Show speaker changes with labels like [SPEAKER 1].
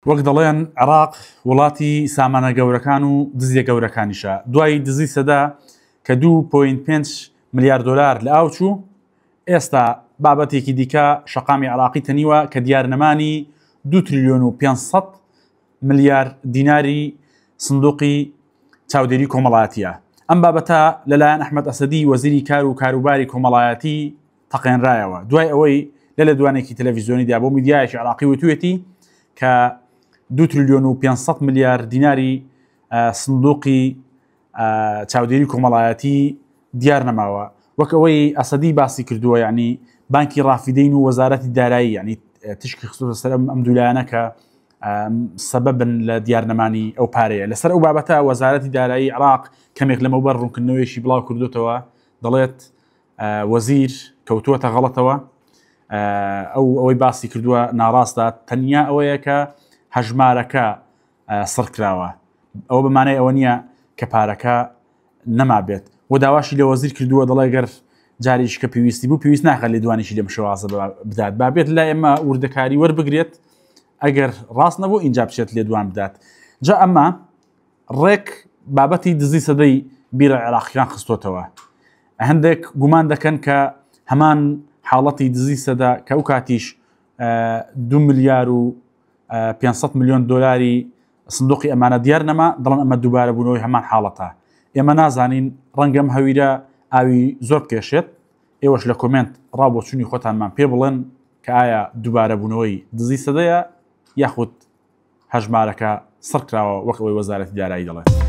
[SPEAKER 1] وەک دەڵێن عێراق وڵاتی سامانە گەورەکان و دزیە گەورەکانیشە. دوای دزی سەدە کە 2.5 ملیار دۆلار لە ئاو چوو، ئێستا بابەتێکی دیکە شەقامی عێراقی تەنیوە کە دیارنەمانی 2 تریلیۆن و 500 ملیار دیناری سندوقی چاودێری کۆمەڵایەتیە. ئەم بابەتە لەلایەن ئەحمەد ئەسەدی وەزیری کار و کاروباری کۆمەڵایەتی تەقێنرایەوە دوای ئەوەی لە لێدوانێکی تەلەڤیزیۆنیدا بۆ میدیایەکی عراقی وتوێتی کە 2 تریلیۆن و 500 ملیار دیناری سندوقی چاودێری کۆمەڵایەتی دیار نەماوە وەک ئەوەی ئەسەدی باسی کردووە یعنی بانکی ڕافیدەین و وەزارەتی دارایی یعنی تشکی خستۆتە سەر ئەم دوولایەنە کە سەبەبن لە دیارنەمانی ئەو پارەیە لەسەر ئەو بابەتە وەزارەتی دارایی عراق کەمێک لەمەوبەر ڕوونکردنەوەیەکی بڵاو کردوتەوە دەڵێت وەزیر کەوتووەتە غەڵەتەوە ئەو ئەوەی باسی کردووە ناڕاستە تەنیا ئەوەیە کە هەژمارەکە سڕکراوە ئەوە بەمانای ئەوە نییە کە پارەکە نەمابێت و داواشی لە وەزیر کردووە دەڵێ گەر جاریش کە پێویستی بوو پێویست ناخە لێدوانیشی لەم شێوازە بدات بابێت لای ئێمە وردەکاری وەربگرێت ئەگەر ڕاست نەبوو ئینجا بچێت لێدوان بدات جا ئەمە ڕێک بابەتی دزی سەدەی بیرە عێراقیان خستۆتەوە. هەندێک گومان دەکەن کە هەمان حاڵەتی دزی سەدە کە ئەو کاتیش دو ملیار و 500 میلیۆن دۆلاری سندوقی ئەمانە دیار نەما دەڵێن ئەمە دووبارە بوونەوەی هەمان حاڵەتە ئێمە نازانین ڕەنگەم هەویرە ئاوی زۆر بکێشێت ئێوەش لە کۆمێنت ڕا بۆچوونی خۆتانمان پێ بڵێن کە ئایا دووبارە بوونەوەی دزی سەدەیە یاخود هەژمارەکە سڕکراوە وەک ئەوەی وەزارەتی دارایی دەڵێت.